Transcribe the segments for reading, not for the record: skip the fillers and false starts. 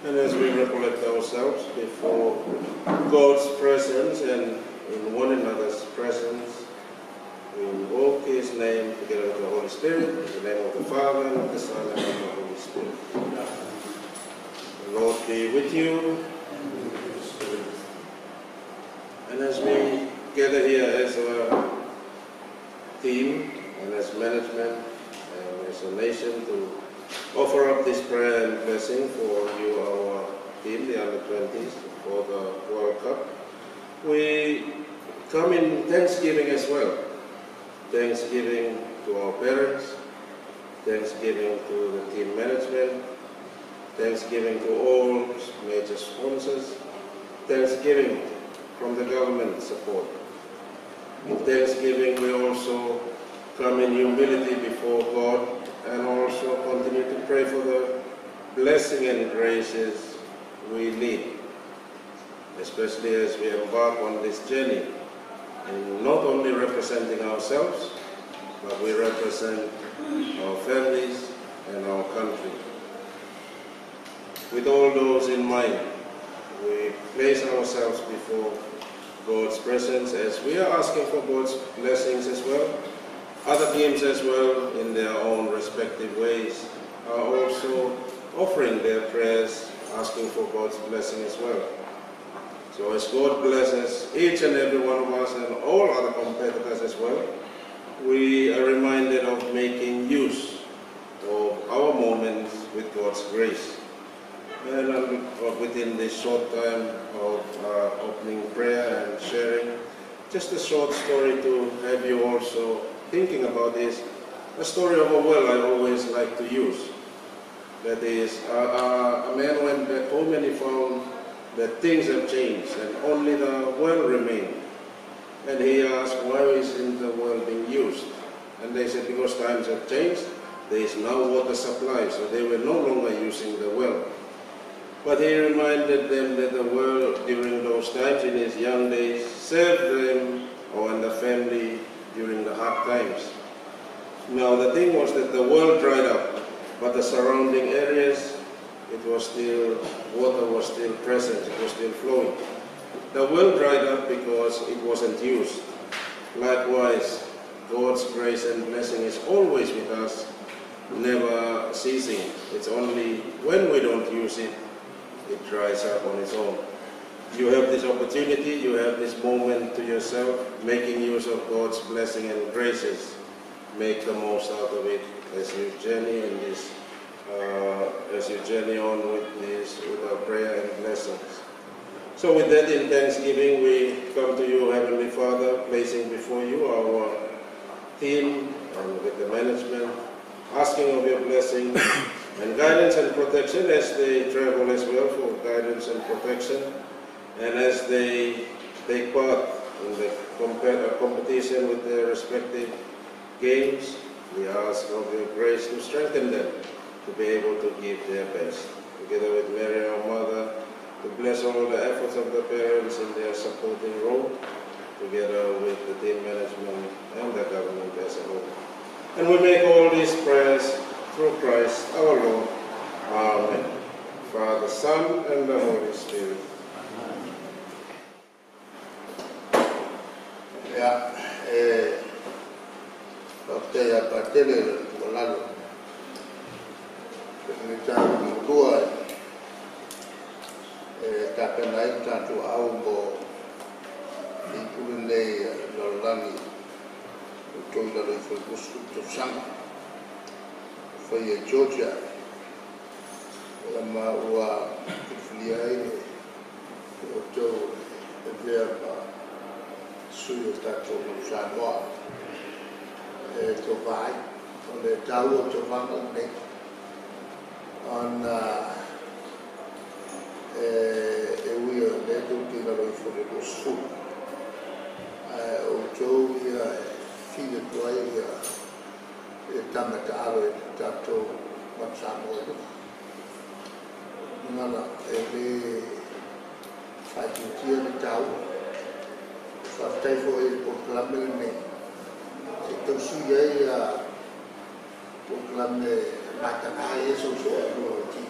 And as we recollect ourselves before God's presence and in one another's presence, we invoke His name together with the Holy Spirit, in the name of the Father, and of the Son, and of the Holy Spirit. The Lord be with you. And as we gather here as a team and as management and as a nation to offer up this prayer and blessing for you, our team, the under-20s, for the World Cup, we come in thanksgiving as well. Thanksgiving to our parents, thanksgiving to the team management, thanksgiving to all major sponsors, thanksgiving from the government support. In thanksgiving, we also come in humility before God and also continue to pray for the blessing and graces we need, especially as we embark on this journey, and not only representing ourselves, but we represent our families and our country. With all those in mind, we place ourselves before God's presence as we are asking for God's blessings as well. Other teams as well, in their own respective ways, are also offering their prayers, asking for God's blessing as well. So as God blesses each and every one of us and all other competitors as well, we are reminded of making use of our moments with God's grace. And within this short time of opening prayer and sharing, just a short story to have you also thinking about this. A story of a well I always like to use. That is, a man went back home and he found that things have changed and only the well remained. And he asked, why isn't the well being used? And they said, because times have changed, there is now water supply, so they were no longer using the well. But he reminded them that the well during those times in his young days served them or and the family during the hard times. Now the thing was that the well dried up, but the surrounding areas, it was still, water was still present, it was still flowing. The well dried up because it wasn't used. Likewise, God's grace and blessing is always with us, never ceasing. It's only when we don't use it, it dries up on its own. You have this opportunity, you have this moment to yourself, making use of God's blessing and graces. Make the most out of it as you journey in this, as you journey on with this, with our prayer and blessings. So with that, in thanksgiving, we come to you, Heavenly Father, placing before you our team and with the management, asking of your blessing and guidance and protection as they travel as well, for guidance and protection, and as they take part in the competition with their respective games, we ask of your grace to strengthen them to be able to give their best. Together with Mary, our mother, to bless all the efforts of the parents in their supporting role, together with the team management and the government as a whole. And we make all these prayers through Christ our Lord. Amen. Father, Son, and the Holy Spirit. Ia, e faafetai ia Patele i lana tuualalo. E mataupu muamua e tapena ai le tatou aau mo le itu lenei a le lalolagi o outou i lalo ifo i le 20 tausaga ua faia i Georgia. Ia ma ua filifilia ai le outou e avea ma sui o tatou Manu Samoa e tauva ai. O le taua o tauvaga lenei ona e ui o lea tou te i lalo ifo i le 20, ae o outou ia e fili atu ai ia tama taalo i le tatou Manu Samoa i luga. Gagana e le faaitiitia le taua. Faafetai foi i le polokalame lenei se i tausui ai ia polokalame mataga ia sousou ai lua o le TV.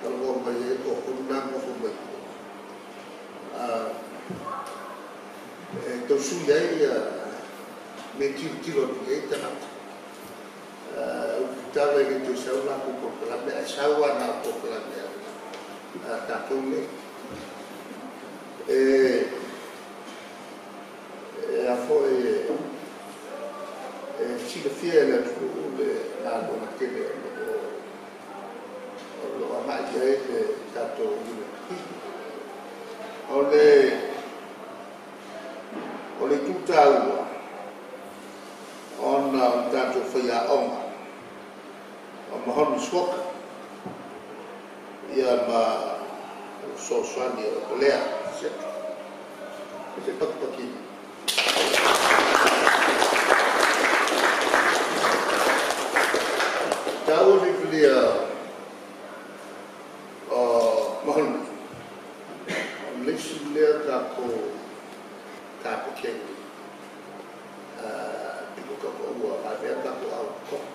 Talanoa mai ai toatolu la e nofo mai tua, e tausui ai mea tilotilo atu i ai tagata. Ou te tatalo e le toe sau le latou polokalame, ae sau lava na o polokalame a tatou nei. E a foi e silafia e le atunuu le galuega tele o lo o agai i ai le tatou UNFP. O le itu taua, ona o le tatou faiaoga o Mahoni Squalker ma le fesoasoani o Lea Seke. Se i patupati. Taua filifilia o Mahoni, o le isi lea tatou kapeteni pito tautaua avea tatou au i totonu.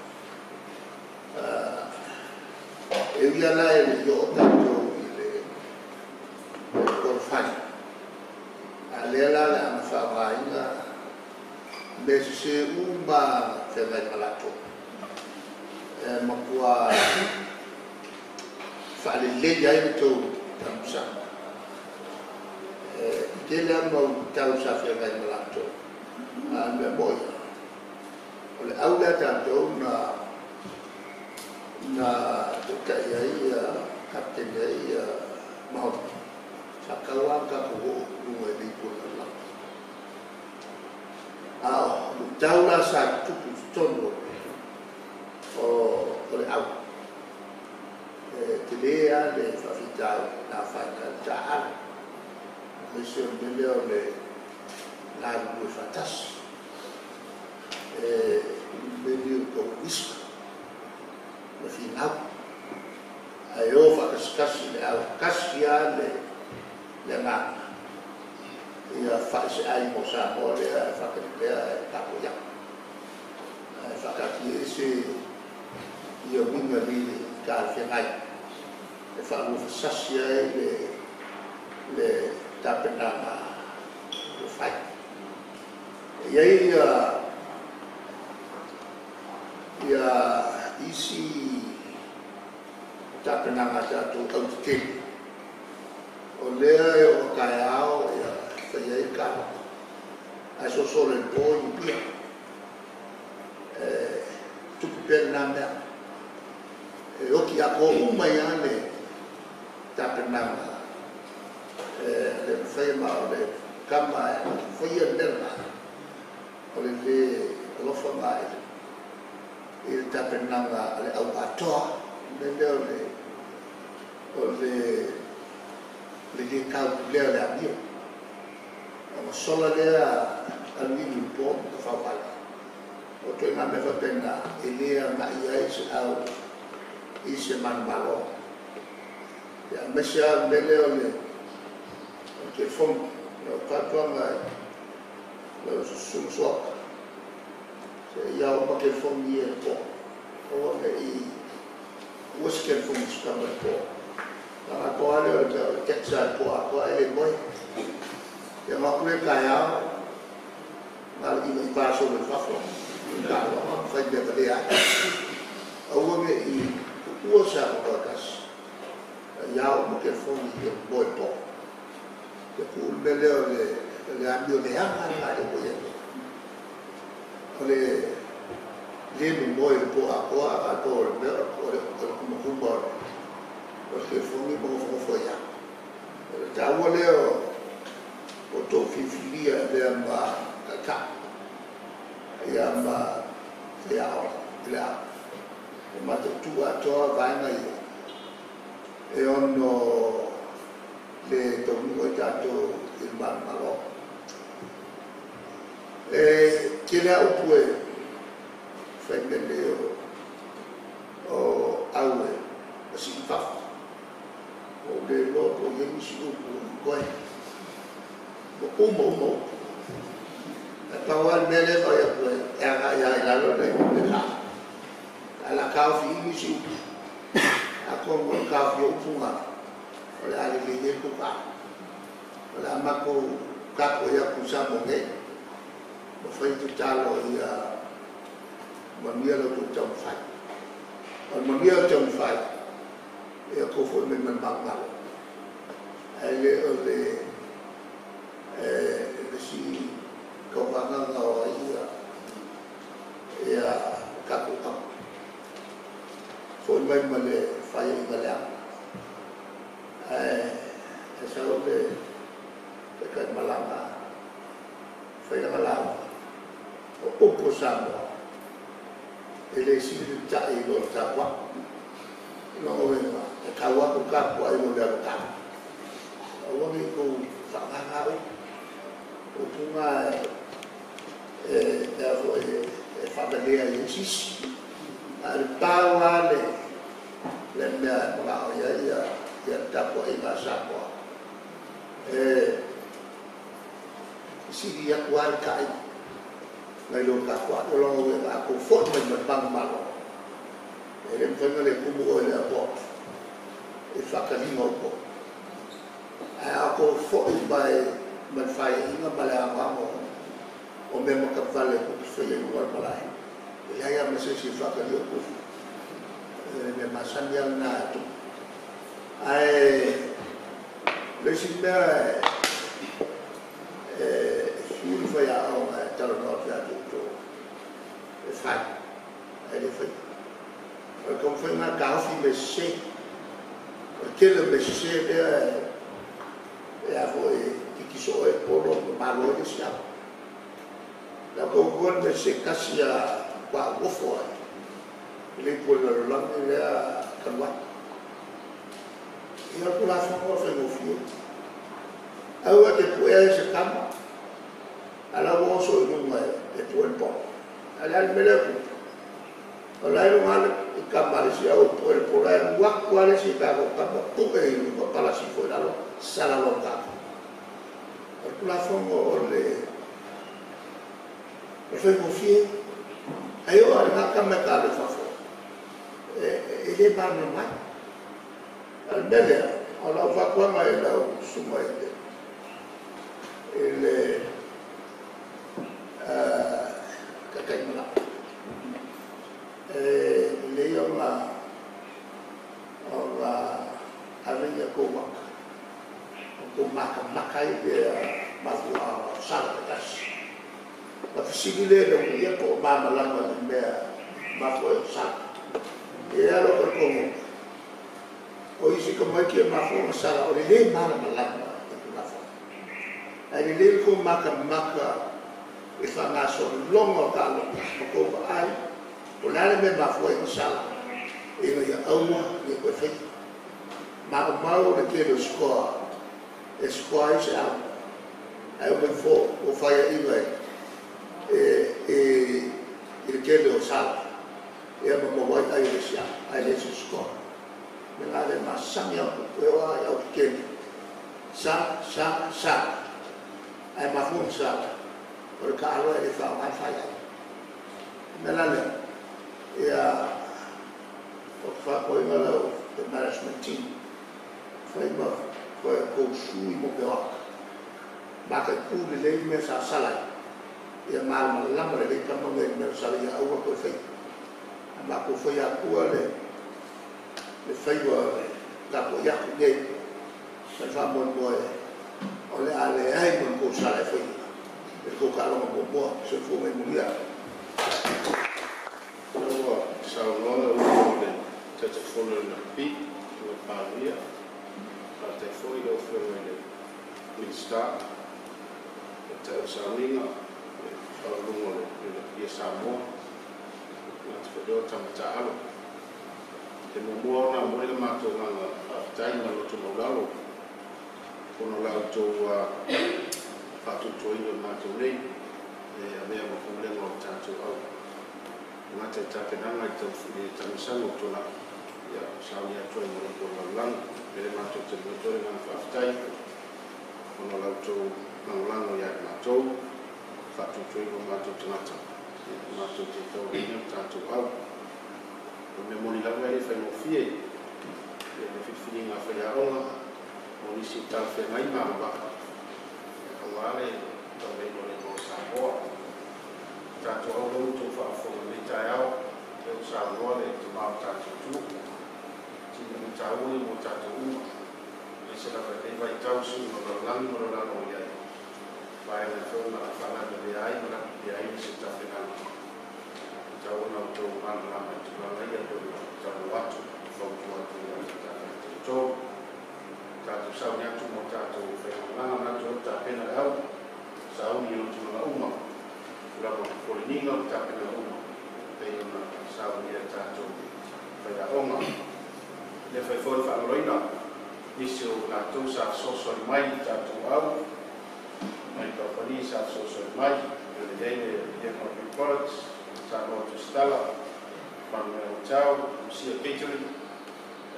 E ui lava la e le i oo tatou i le qualifying, a o lea la o le a na faaaogaina mea sese uma na feagai ma latou, e matua faalelei ai le tou taamilosaga. E tele lava mau luitau sa feagai ma latou, a o le mea moi lava, o le au lea a tatou na taitai ai, kapeteni ai Mahoni, sa tatau lava ona tatou oo i luga i le ipu o le lalolagi. A o luitau la sa tutupu i totonu o le au, e tele lava le faafitauli na afaina ai le taaalo, aemaise o le mea lea o le galulue faatasi. E meli o tou uisa ma finau, ae o faatasikasi le au, tasi lava le agaga, ia fai se ai mo Samoa lea e faatali pea e tapuai atu. Ae faataatiaese ia uiga le talafeagai e faaluafesasi ai le tapenaga ua fai. E i ai ia isi tapenaga a tatou autetele, o lea e oo taeao ia fai ai kaloko, ae sosolo i le po i Apia. E tupu pea lena mea. E oti atoa uma ai lava le tapenaga le mafai ma o le kama e faia le mea lena, o le lē alofa na i le tapenaga a le au atoa. O le mea lea o le le taupulea o le amio. Ona sola lea aluilu i le po ma tafaovale. O ituaiga mea faapena e le agai ai se au i se manumalo. Ia, aemaise lava le mea lea o le telefoni. O fautuaga i lau susuga Suaka, se i ao uma telefoni ia i le po. Aua ne i ua se telefoni se kama i le po. Leaga po lava lea o le mea o le text lava i le po atoa e le moe. Ia ma aku lea taeao, na o le 99 solo i fafo, taaloga ma fai mea valea ai. Aua ne i tuua se avanoa e tasi, ia ao uma telefoni ia moe po. Ia tuu le mea lea o le amio leaga lena lea ua i ai nei. O le le momoe i le po atoa, a po o le mea o le kumakuma o le telefoni ma nofonofo ai lava. O le taua lea o tou filifilia lea ma taitai, ia ma faiaoga i le ao. E mataitu atoa vaega ia, e ono le taunuu ai tatou i le manumalo. E tele a upu e fai mea nei o au e masii i fafo. Ua ou le iloa po o i ai nisi upu o totoe. Ua uma uma upu. Ae pau lava le mea lea e vaai atu e agai lava i lalo le ka. Ae o le a taofi i i nisi upu. Atonu o le taofia o upu na, o le a lelei ai le tou taaloga. O le a matou tapuai atu i Samoa nei ma fai le tatalo ia manuia la outou taumafai. O le manuia o le taumafai, ia outou foi mai ma le manumalo, ae le o le isi tauvaga lena o ai tatou tama. Foi mai ma le faiaiga leaga, ae sau le taitaimalaga fai lana lauga, o upu o Samoa, e le sili le ta'i i lo le tapuai. O lona uiga, e tatau lava ona tapuai i lo le alu e tala. Aua ne i outou faagaga upu. O upu na e faavalea ai e isi isi. Ae o le pau lava le mea e manao i ai le tapuaiga a Samoa, e sili atu lava le ta'i nai lo le tapuai. O lona uiga, a outou foi mai ma le manumalo, e le mafai ona le tumu oe i le airport i le faataliga o outou. Ae a outou foi mai ma le faiaiga ma le anoano o mea matavale tou te faia i luga o le malae, e leai lava ma se isi e faatalia outou. O le mea masani lava lena e tupu. Ae o le isi mea e fiu le faiaoga e talanoa atu ia te outou e fai, ae le faia. O le taumafaiga e taofi mea sese. O le tele o mea sese lea e titi soo ai polo ma malo ai le isi au. Le au tau le mea sese tasi a matua ofo ai i le ipu o le lalolagi lea talu ai. Ia o le Tulafono o le faigofie. Aua te puea e se tama, a la ua oso i luga e pue le polo. A le a le mea lea tupu? O la e luga le tama a le isi au e pue le polo, ae alu atu lava le isi tatou tama, pue i luga, palasi ifo i lalo, sala loa ma tatou. O le Tulafono o le faigofie. Ae oo lava i lena tama e taalo i fafo, e le malamalama ai. A o le mea lea, o lau fautuaga i lau susuga i le taitaimalaga, e lelei ona ave ni a outou ata, ona outou matamata ai lea i mafuaaga o sala taitasi. Ona fesili lea i le aui'a po o malamalama i le mea e mafua ai ona sala. E i ai lava lou talitonuga, o isi tamaiti e mafua ona sala o le lē malamalama i Tulafono. Ae lelei le tou matamata i le faagasologa o taaloga ma tou vaai po o le a le mea e mafua ai ona sala ina ia aua ne i toe faia. Maumau le tele o sikoa e sikoa ai se au, ae uma ifo ua faiaina i le tele o sala ia ma maua ai ai o le isi au, ae le se sikoa. Me la le masani au e o ai au tetele. Sala, sala, sala. Ae mafua ona sala, o le taaloa e le faaaoga e fai ai. O le mea la lea, ia o te fautuaina lau the management team, fai ma fai outou sui mo peoaka. Mataitu lelei mea sa sala ai. Ia malamalama lelei tama nei i le mea o sala ia aua toe faia. A matou faia atua le faiva o le tapuai atu nei ma le faamoemoe o le a leai ma le tou sala e faia i le tou taaloga muamua. Soifua ma ia manuia. Ua saunoa lau Afioga i le Taitaifono o le NPF, le Palemia, faafetai foi lau Afioga i le Minisita, taitai o sauniga, le faauluuluga o le Lakapi a Samoa, tagata faaleoa tama taalo. E muamua ona momoli le matou agaga faafetai ma le loto maualalo ona o la outou faatuatuaina o le matou nei e avea ma pulega o le tatou au. E gata i tapenaga i le tamilosaga ua tuanai, ia sauni atu ai ma le ipu a le lalolagi. O lea matou te momoli atu ai le agaga faafetai ona o la outou lagolago ia i matou, faatuatuaina o matou tagata, matou te tauaveina le tatou au. O le mea moni lava e le faigofie. Ia le filifiliga a faiaoga mo nisi e talafeagai ma agavaa aua le tauaveina o le igoa o Samoa. Tatou au lea ua outou faafofoga i lenei taeao, lea ua saunoa le tama o le tatou atunuu. Tino taua ia mo tatou uma, aemaise lava i lenei vaitau i suiga o le lalolagi ma le olaga ua i ai, vaega e foi ona faalavelavea ai ma lape ai nisi o tapenaga. E tatau ona outou malamalama i tulaga ia pei ona talanoa atu ma fautua atu i le tatou tatou sauni atu mo tatou faigamalaga manatu o tapena le au sauni o tulaga uma, tulaga o foleniga o tapenaga uma pei ona saunia e tatou faiaoga. Le fai foi le faagaloina nisi o latou sa fesoasoani mai i tatou au mai kamupani sa fesoasoani mai, le i ai le Economic Products, Samoa Tusitala, Manuel Hotel, Lucia Catering,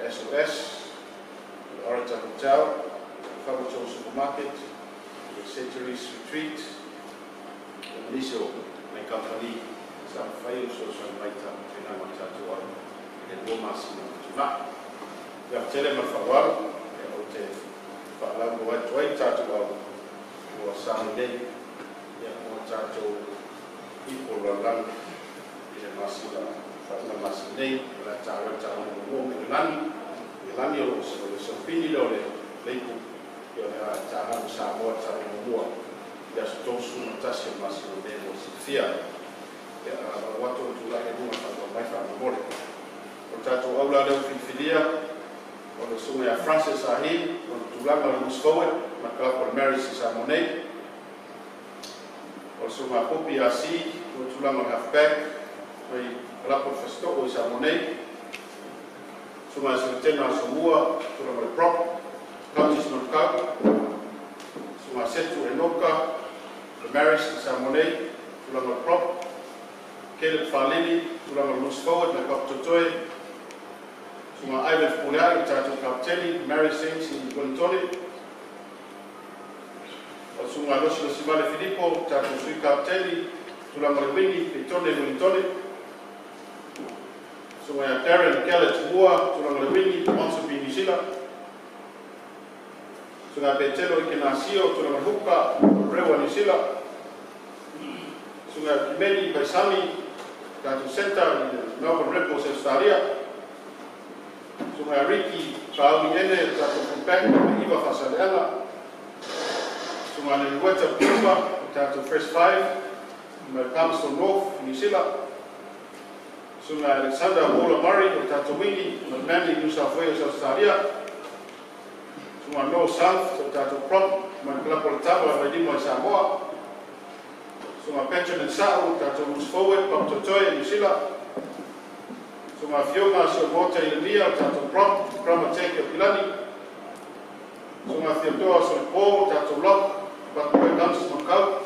SOS, Orator Hotel, Fagoto Supermarket, Centuries Retreat, o nisi o mai kamupani sa mafai ona fesoasoani mai i tapenaga o tatou au i le 2 masina ua tuanai. Ia tele ma le faaaloalo ou te faalauiloa atu ai tatou au ua sauni nei ia mo tatou ipu o le lalolagi i le masina faaiuga masina nei o le a taua le taaloga muamua ma Inigilani. Inigilani o le solofini lea o le ipu ia o le a taalo Samoa le taaloga muamua i le aso 31 o le masina o Me mo le silafia. Ia lau atu o tulai ai luga faaloa mai faamolemole. O le tatou au la lea ua filifilia o le susuga ia Francis Ahi o le tulaga o le loose forward ma le kalapu o le Marist i Samoa nei. O le susuga a Popi Asi o le tulaga o le halfback mai kalapu o le Fasito'o i Samoa nei. Susuga ia Suetena Asomua, tulaga o le prop, Counties Manukau. Susuga Setu Enoka le Marist i Samoa nei, tulaga o le prop. Caleb Falili, tulaga o le loose forward mai Papatoetoe. Susuga Ivan Fepuleai, o tatou kapiteni, Marist Saints i Wellington. O le susuga Losi Losimale Filipo, tatou sui kapiteni, tulaga o le wingi, Petone Wellington. Susuga ia Darren Gellett Mua, tulaga o le wingi, Ponsonby, New Zealand. Susuga Petelo Ikenasio, tulaga o le hooker, Rewa, New Zealand. Susuga Kimeni Paisami, tatou center i le Melbourne Rebels, Australia. Susuga Ricky Pauli Ene, tatou fullback, mai Iva Faasaleleaga. Susuga Lelueta Puma, tatou first five, mai Palmerston North, New Zealand. Susuga Alexander Waller Murray, o tatou wingi, mai Manly, New South Wales, Australia. Susuga Noel South, o tatou prop, mai kalapu o le Tawa, Vailima i Samoa. Susuga Benjamin Sa'u, tatou loose forward, Papatoetoe, New Zealand. Susuga Afioga Siomota Ieremia, o tatou prop, Grammar Tech o Aukilani. Susuga Fiotoa Solipo, tatou lock, Patupai Guns Macau.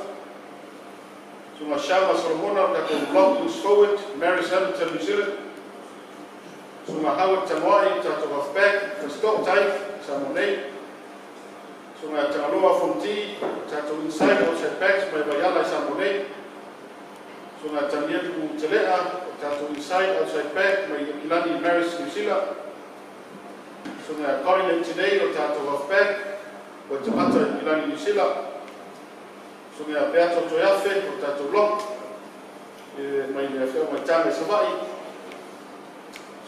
Susuga Shama Solomona, tatou lock loose forward, Marist Hamilton, New Zealand. Susuga Howard Tamoai, tatou halfback, Fasito'o Tai, Samoa nei. Susuga Tagaloa Fonti, tatou inside outside backs mai Vaiala i Samoa nei. Susuga Tanielu Telea, tatou inside outside back mai Aukilani, Marist, New Zealand. Susuga Colin Tinei, o tatou halfback, Waitemata i Aukilani, New Zealand. Susuga Beato Toeafe, o tatou lock, mai le afioaga mai Taga i Savaii.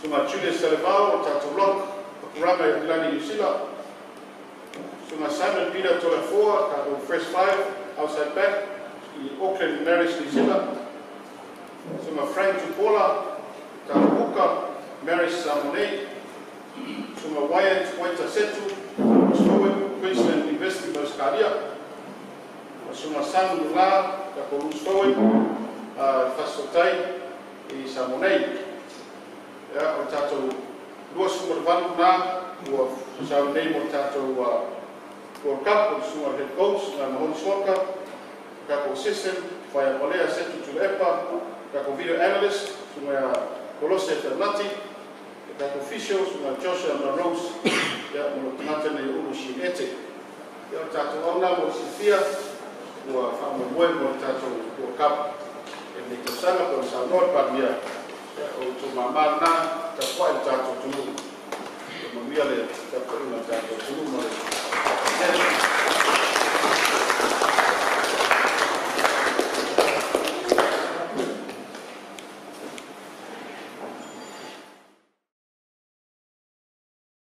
Susuga Julius Salevao, o tatou lock, Pakuranga i Aukilani, New Zealand. Susuga Simon Peter Tolefoa, tatou first five, outside back, i Auckland, Marist, New Zealand. Susuga Frank Tupola, tatou hooker, Marist, Samoa nei. Susuga Wyatt Waita Setu, forward, Queensland University, Australia. Susuga Sanu Nula, tatou loose forward, Fasito'o Tai i Samoa nei. Ia, o tatou 28 na ua sauni nei mo tatou World Cup, o le susuga head coach, na Mahoni Swaka, tatou assistant, Faiapalea Setu Tulepa, tatou video analyst, susuga ia Kolose Fernati, tatou physio, susuga Joshua ma Rose, ia, mo lo tagata nei Ulu Siete. Ia, o tatou au na mo le silafia, ua faamoemoe mo le tatou World Cup e lenei tausaga po o le saunoa le Palemia. Ia, o outou mamā lena tapuai le tatou atunuu. Ia manuia. Manuia le tapuaiga a tatou.